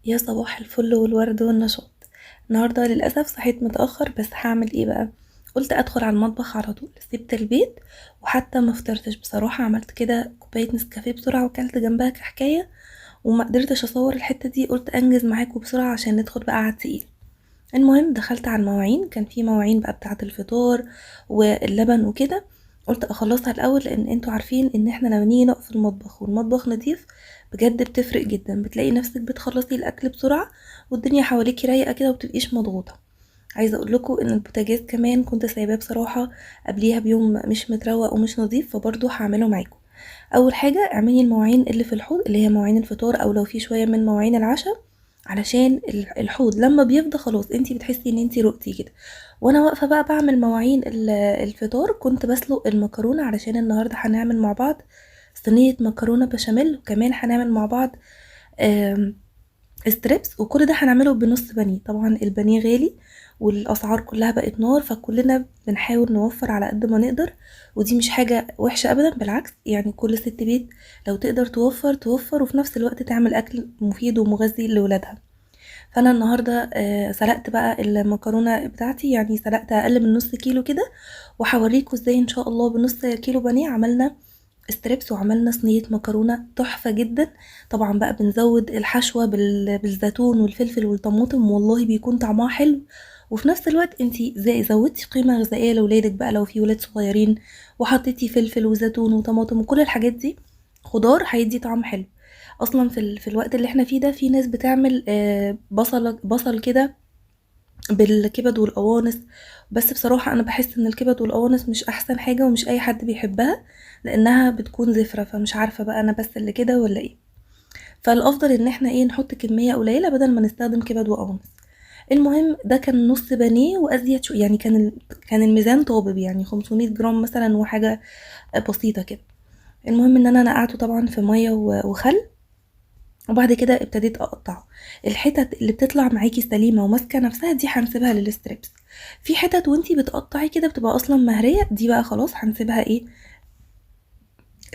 يا صباح الفل والورد والنشاط. النهارده للاسف صحيت متاخر، بس هعمل ايه بقى؟ قلت ادخل على المطبخ على طول. سبت البيت وحتى ما فطرتش بصراحة، عملت كده كوباية نسكافيه بسرعة وكلت جنبها كحكايه، وما قدرتش اصور الحتة دي، قلت انجز معاكم بسرعة عشان ندخل بقى على التقيل. المهم دخلت على المواعين، كان في مواعين بقى بتاعه الفطار واللبن وكده، قلت اخلصها الاول، لان انتوا عارفين ان احنا لما نيجي نقف في المطبخ والمطبخ نضيف بجد بتفرق جدا، بتلاقي نفسك بتخلصي الاكل بسرعة والدنيا حواليكي رايقة كده ومبتبقيش مضغوطه. عايزه اقول لكم ان البوتاجاز كمان كنت سايباه بصراحة قبليها بيوم مش متروق ومش نظيف، فبرضه هعمله معاكم. اول حاجة اعملي المواعين اللي في الحوض اللي هي مواعين الفطار، او لو في شوية من مواعين العشاء، علشان الحوض لما بيفضى خلاص انتي بتحسي ان انتي رقتي كده. وانا واقفة بقى بعمل مواعين الفطار كنت بسلق المكرونه، علشان النهارده هنعمل مع بعض صينية مكرونه بشاميل، وكمان هنعمل مع بعض strips، وكل ده هنعمله بنص بانيه. طبعا البانيه غالي والاسعار كلها بقت نار، فكلنا بنحاول نوفر على قد ما نقدر، ودي مش حاجة وحشة ابدا، بالعكس كل ست بيت لو تقدر توفر توفر، وفي نفس الوقت تعمل اكل مفيد ومغذي لولادها. فانا النهارده سلقت بقى المكرونه بتاعتي، سلقت اقل من نص كيلو كده، وهوريكم ازاي ان شاء الله بنص كيلو بانيه عملنا strips وعملنا صينية مكرونه تحفة جدا. طبعا بقى بنزود الحشوه بالزيتون والفلفل والطماطم، والله بيكون طعمها حلو، وفي نفس الوقت انتي زي زودتي قيمة غذائية لولادك بقى لو في ولاد صغيرين، وحطيتي فلفل وزيتون وطماطم وكل الحاجات دي خضار هيدي طعم حلو. اصلا في الوقت اللي احنا فيه ده في ناس بتعمل بصل كده بالكبد والقوانص، بس بصراحة أنا بحس إن الكبد والقوانص مش أحسن حاجة ومش أي حد بيحبها لأنها بتكون زفرة، فمش عارفة بقى أنا بس اللي كده ولا إيه. فالأفضل إن إحنا نحط كمية قليلة بدل ما نستخدم كبد وقوانص. المهم ده كان نص بانيه وأزيد شو، يعني كان الميزان طابب، 500 جرام مثلا وحاجة بسيطة كده. المهم إن أنا نقعته طبعا في مية وخل، وبعد كده ابتديت اقطعه. الحتت اللي بتطلع معاكي سليمة وماسكه نفسها دي هنسيبها لل strips، في حتت وانتي بتقطعي كده بتبقى اصلا مهريه، دي بقى خلاص هنسيبها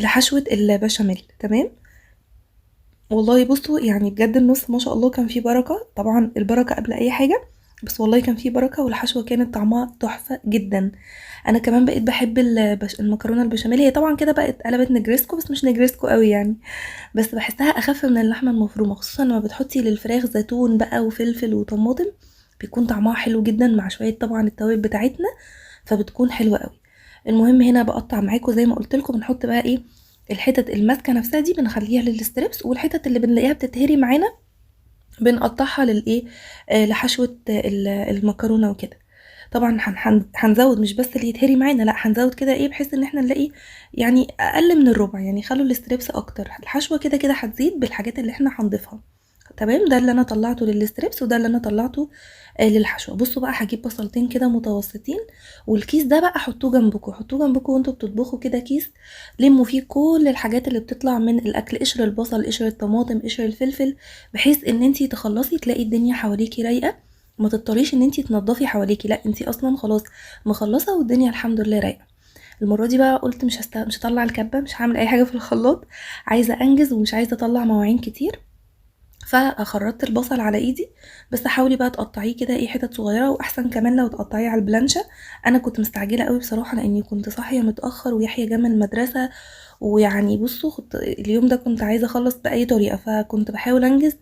لحشوه البشاميل. تمام. والله بصوا بجد النص ما شاء الله كان فيه بركة، طبعا البركة قبل اي حاجة، بس والله كان فيه بركة، والحشوه كانت طعمها تحفة جدا. انا كمان بقيت بحب المكرونه البشاميل، هي طبعا كده بقت قلبت نجرسكو، بس مش نجرسكو قوي يعني، بس بحسها اخف من اللحمة المفرومه، خصوصا لما بتحطي للفراخ زيتون بقى وفلفل وطماطم، بيكون طعمها حلو جدا مع شوية طبعا التوابل بتاعتنا، فبتكون حلوة قوي. المهم هنا بقطع معاكم زي ما قلت لكم، بنحط بقى الحتت الماسكه نفسها دي بنخليها لل strips، والحتت اللي بنلاقيها بتتهري معانا بنقطعها لحشوه المكرونه وكده. طبعا هنزود مش بس اللي يتهري معانا، لا هنزود كده بحيث ان احنا نلاقي اقل من الربع، خلوا ال strips اكتر، الحشوه كده كده هتزيد بالحاجات اللي احنا هنضيفها. تمام. ده اللي انا طلعته لل strips وده اللي انا طلعته للحشوه. بصوا بقى هجيب بصلتين كده متوسطين، والكيس ده بقى حطوه جنبكم، حطوه جنبكم وانتوا بتطبخوا كده، كيس لموا فيه كل الحاجات اللي بتطلع من الاكل، قشر البصل، قشر الطماطم، قشر الفلفل، بحيث ان انتي تخلصي تلاقي الدنيا حواليكي رايقة، ما تضطريش ان انتي تنضفي حواليكي، لا انتي اصلا خلاص مخلصة والدنيا الحمد لله رايقة. المرة دي بقى قلت مش هطلع الكبه، مش هعمل اي حاجة في الخلاط، عايزه انجز ومش عايزه اطلع مواعين كتير، فخرطت البصل على ايدي. بس حاولي بقى تقطعيه كده حتت صغيرة، واحسن كمان لو تقطعيه على البلانشه. انا كنت مستعجلة قوي بصراحة لاني كنت صاحية متاخر ويحيى جه من المدرسة، ويعني بصوا اليوم ده كنت عايزه اخلص باي طريقه، فكنت بحاول انجز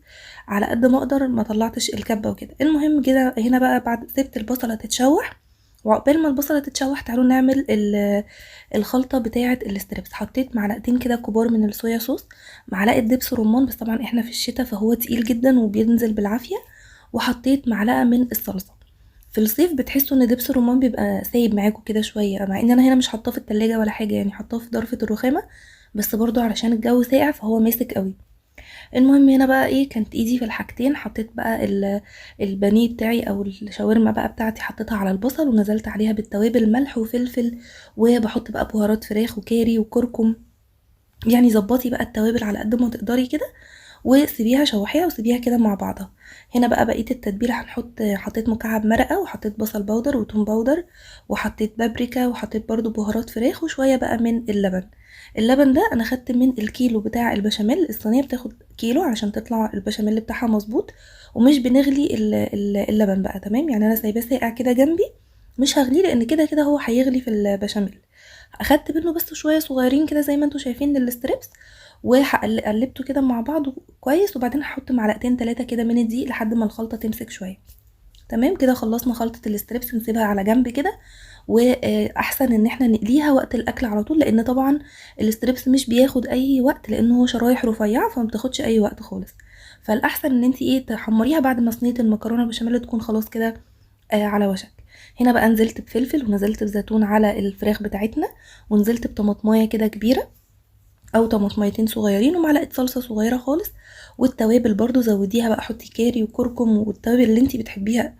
على قد ما اقدر، ما طلعتش الكبه وكده. المهم كده هنا بقى بعد سبت البصله تتشوح، وعقبال ما البصله تتشوح تعالوا نعمل الخلطة بتاعه ال strips. حطيت معلقتين كده كبار من الصويا صوص، معلقه دبس رمان، بس طبعا احنا في الشتاء فهو تقيل جدا وبينزل بالعافية، وحطيت معلقه من الصلصه. في الصيف بتحسوا ان دبس الرمان بيبقى سايب معاكم كده شوية، مع ان انا هنا مش حاطاه في التلاجة ولا حاجة، حاطاه في ضرفه الرخامه، بس برضو علشان الجو ساقع فهو ماسك قوي. المهم هنا بقى كانت ايدي في الحاجتين، حطيت بقى البانيه بتاعي او الشاورما بقى بتاعتي، حطيتها على البصل ونزلت عليها بالتوابل، ملح وفلفل، وبحط بقى بهارات فراخ وكاري وكركم، ظبطي بقى التوابل على قد ما تقدري كده. وسيبيها شوحيها وسيبيها كده مع بعضها. هنا بقى بقية التتبيله هنحط، حطيت مكعب مرقه وحطيت بصل powder وتوم powder وحطيت بابريكا وحطيت برضو بهارات فراخ وشوية بقى من اللبن. اللبن ده انا خدت من الكيلو بتاع البشاميل، الصينية بتاخد كيلو عشان تطلع البشاميل بتاعها مظبوط، ومش بنغلي اللبن بقى، تمام. يعني انا سايباه ساقع كده جنبي، مش هغليه لان كده كده هو هيغلي في البشاميل. اخدت منه بس شوية صغيرين كده زي ما انتم شايفين لل strips، وقلبته كده مع بعض كويس، وبعدين هحط معلقتين 3 كده من الدقيق لحد ما الخلطة تمسك شوية. تمام كده خلصنا خلطه ال strips، نسيبها على جنب كده، واحسن ان احنا نقليها وقت الاكل على طول، لان طبعا ال strips مش بياخد اي وقت لان هو شرايح رفيعة فما بتاخدش اي وقت خالص. فالاحسن ان انت تحمريها بعد ما صينية المكرونه بشاميل تكون خلاص كده على وشك. هنا بقى نزلت بفلفل ونزلت بزيتون على الفراخ بتاعتنا، ونزلت بطماطمايه كده كبيرة او طماطميتين صغيرين ومعلقة صلصه صغيرة خالص، والتوابل برضو زوديها بقى، حطي كاري وكركم والتوابل اللي انتي بتحبيها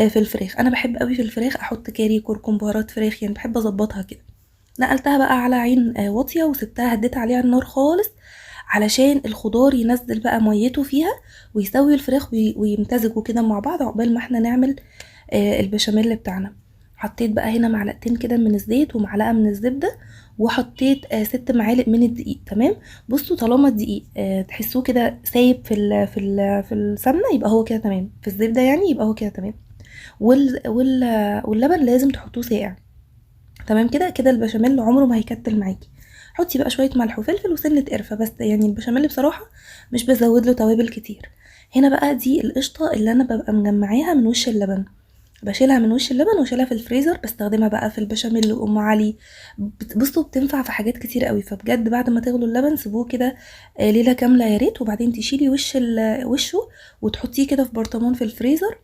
في الفراخ. انا بحب قوي في الفراخ احط كاري كركم بهارات فراخ، يعني بحب اظبطها كده. نقلتها بقى على عين واطية وسبتها، هديت عليها النار خالص علشان الخضار ينزل بقى ميته فيها ويسوي الفراخ ويمتزجوا كده مع بعض عقبال ما احنا نعمل البشاميل بتاعنا. حطيت بقى هنا معلقتين كده من الزيت ومعلقة من الزبدة، وحطيت 6 معالق من الدقيق. تمام، بصوا طالما الدقيق تحسوه كده سايب في السمنة يبقى هو كده تمام، في الزبدة يعني يبقى هو كده تمام. واللبن لازم تحطوه ساقع. تمام كده كده البشاميل عمره ما هيكتل معاكي. حطي بقى شوية ملح وفلفل وسنة قرفه بس، يعني البشاميل بصراحة مش بزود له توابل كتير. هنا بقى دي القشطه اللي انا ببقى مجمعاها من وش اللبن، بشيلها من وش اللبن واشيلها في الفريزر، بستخدمها بقى في البشاميل وام علي. بصوا بتنفع في حاجات كتير قوي. فبجد بعد ما تغلوا اللبن سيبوه كده ليلة كاملة يا ريت، وبعدين تشيلي وشه وتحطيه كده في برطمان في الفريزر،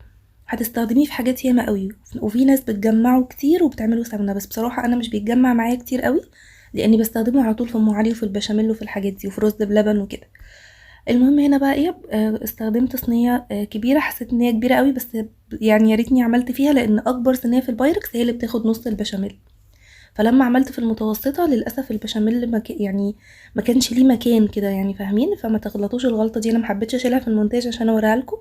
هتستخدميه في حاجات ياما قوي. وفي ناس بتجمعه كتير وبتعمله سمنه، بس بصراحة انا مش بيتجمع معايا كتير قوي لاني بستخدمه على طول في ام علي وفي البشاميل وفي الحاجات دي وفي رز بلبن وكده. المهم هنا بقى استخدمت صينية كبيرة، حسيت ان هي كبيرة قوي بس يعني يا ريتني عملت فيها، لان اكبر صينية في البايركس هي اللي بتاخد نص البشاميل. فلما عملت في المتوسطة للاسف البشاميل ما كانش ليه مكان كده، يعني فاهمين؟ فما تغلطوش الغلطة دي، انا ما حبيتش اشيلها في المونتاج عشان اوريها لكم.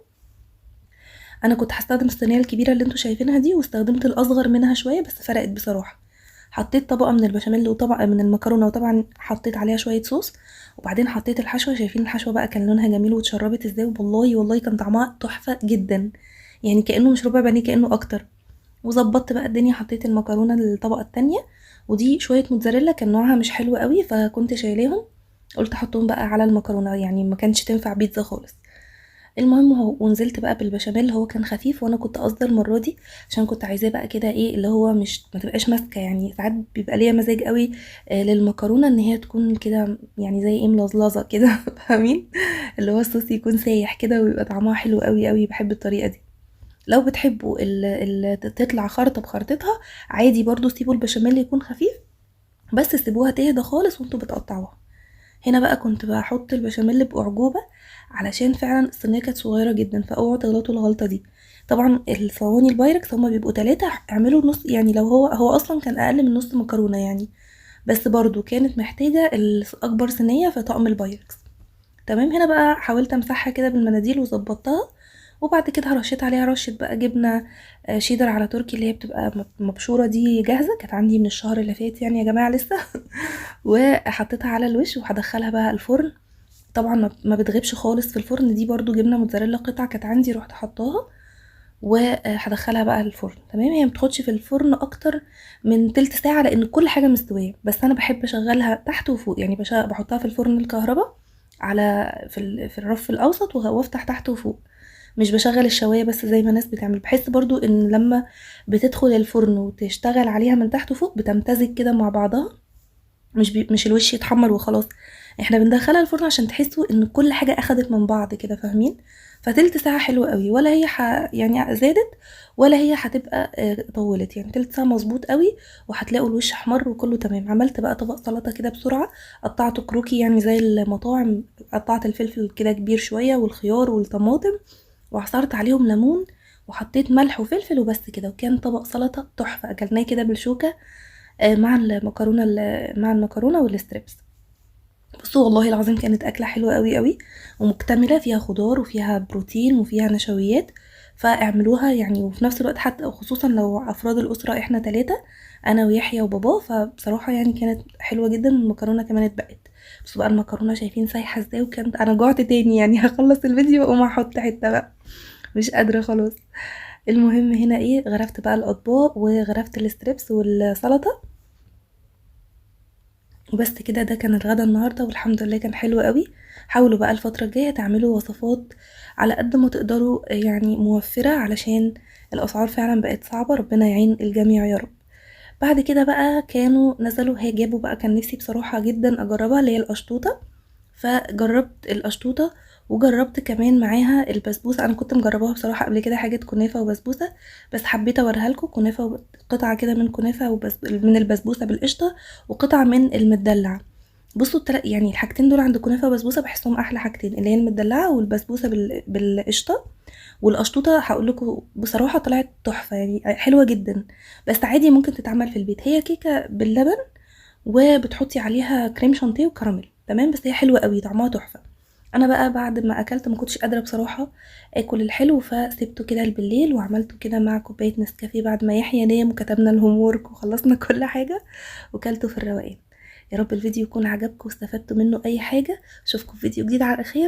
انا كنت هستخدم الصينية الكبيرة اللي انتوا شايفينها دي، واستخدمت الاصغر منها شوية بس فرقت بصراحة. حطيت طبقه من البشاميل وطبقه من المكرونه، وطبعا حطيت عليها شوية صوص، وبعدين حطيت الحشوه. شايفين الحشوه بقى كان لونها جميل واتشربت ازاي، والله والله كان طعمها تحفة جدا، يعني كانه مش ربع بانيه كانه اكتر. وظبطت بقى الدنيا، حطيت المكرونه للطبقة التانية، ودي شوية موتزاريلا كان نوعها مش حلو قوي فكنت شايلاهم، قلت احطهم بقى على المكرونه، يعني ما كانش تنفع بيتزا خالص. المهم هو ونزلت بقى بالبشاميل، هو كان خفيف وانا كنت قصده المرة دي عشان كنت عايزاه بقى كده ايه اللي هو مش ما تبقاش ماسكه، يعني ساعات بيبقى ليا مزاج قوي للمكرونه ان هي تكون كده يعني زي ايه ملظلظه كده فاهمين؟ اللي هو الصوص يكون سايح كده ويبقى طعمها حلو قوي قوي، بحب الطريقة دي. لو بتحبوا تطلع خرطه بخرطتها عادي برضو، سيبوا البشاميل يكون خفيف بس سيبوها تهدى خالص وانتوا بتقطعوها. هنا بقى كنت بحط البشاميل بأعجوبة علشان فعلا الصينية كانت صغيرة جدا، فاوعوا تغلطوا الغلطة دي. طبعا الصواني البايركس هما بيبقوا 3، اعملوا نص، يعني لو هو اصلا كان اقل من نص مكرونة يعني، بس برضو كانت محتاجة اكبر صينية في طقم البايركس. تمام، هنا بقى حاولت امسحها كده بالمناديل وظبطتها، وبعد كده رشيت عليها رشة بقى جبنة شيدر على تركي اللي هي بتبقى مبشورة دي جاهزة، كانت عندي من الشهر اللي فات يعني يا جماعة لسه وحطيتها على الوش وهدخلها بقى الفرن. طبعا ما بتغيبش خالص في الفرن، دي برضو جبنة موتزاريلا قطع كانت عندي رحت حطاها وهدخلها بقى الفرن. تمام، هي ما بتاخدش في الفرن اكتر من تلت ساعة لان كل حاجة مستوية، بس انا بحب اشغلها تحت وفوق، يعني بحطها في الفرن الكهرباء على في الرف الاوسط وافتح تحت وفوق، مش بشغل الشوايه بس زي ما الناس بتعمل. بحس برضو ان لما بتدخل الفرن وتشتغل عليها من تحت وفوق بتمتزج كده مع بعضها، مش الوش يتحمر وخلاص، احنا بندخلها الفرن عشان تحسوا ان كل حاجة اخدت من بعض كده، فاهمين؟ فتلت ساعة حلوة قوي، ولا هي يعني زادت ولا هي هتبقى طولت، يعني تلت ساعة مظبوط قوي وهتلاقوا الوش احمر وكله تمام. عملت بقى طبق سلطة كده بسرعة، قطعته كروكي يعني زي المطاعم، قطعت الفلفل كده كبير شوية والخيار والطماطم، وعصرت عليهم ليمون وحطيت ملح وفلفل وبس كده، وكان طبق سلطة تحفة، اكلناه كده بالشوكة مع المكرونه، مع المكرونه وال strips. بصوا والله العظيم كانت اكله حلوة قوي قوي ومكتمله، فيها خضار وفيها بروتين وفيها نشويات، فاعملوها يعني. وفي نفس الوقت حتى خصوصا لو افراد الاسرة احنا 3، انا ويحيى وباباه، فبصراحة يعني كانت حلوة جدا. والمكرونه كمان اتبقت. بصوا بقى المكرونه شايفين سايحه ازاي، وكانت انا جعت تاني يعني. هخلص الفيديو واقوم احط حتة بقى، مش قادرة خلاص. المهم هنا ايه، غرفت بقى الاطباق وغرفت ال strips والسلطة وبس كده. ده كان الغدا النهارده والحمد لله كان حلو قوي. حاولوا بقى الفترة الجاية تعملوا وصفات على قد ما تقدروا يعني موفره، علشان الاسعار فعلا بقت صعبة، ربنا يعين الجميع يا رب. بعد كده بقى كانوا نزلوا هي جابوا بقى، كان نفسي بصراحة جدا اجربها اللي هي القشطوطه، فجربت القشطوطه وجربت كمان معاها البسبوسه. انا كنت مجرباها بصراحة قبل كده حاجة كنافه وبسبوسه، بس حبيت اوريها لكم. كنافه قطعه كده من كنافه من البسبوسه بالقشطه، وقطعه من المدلع. بصوا يعني الحاجتين دول عند كنافه وبسبوسه بحسهم احلى حاجتين، اللي هي المدلعه والبسبوسه بالقشطه. والقشطوطه هقول لكم بصراحة طلعت تحفة، يعني حلوة جدا، بس عادي ممكن تتعمل في البيت. هي كيكة باللبن وبتحطي عليها كريم شانتيه وكراميل، تمام، بس هي حلوة قوي طعمها تحفة. انا بقى بعد ما اكلت ما كنتش قادرة بصراحة اكل الحلو، فسيبته كده بالليل وعملته كده مع كوباية نسكافيه بعد ما يحيى نام وكتبنا ال homework وخلصنا كل حاجة، وكلته في الروقان. يا رب الفيديو يكون عجبكم واستفدتوا منه اي حاجة. اشوفكم في فيديو جديد على خير.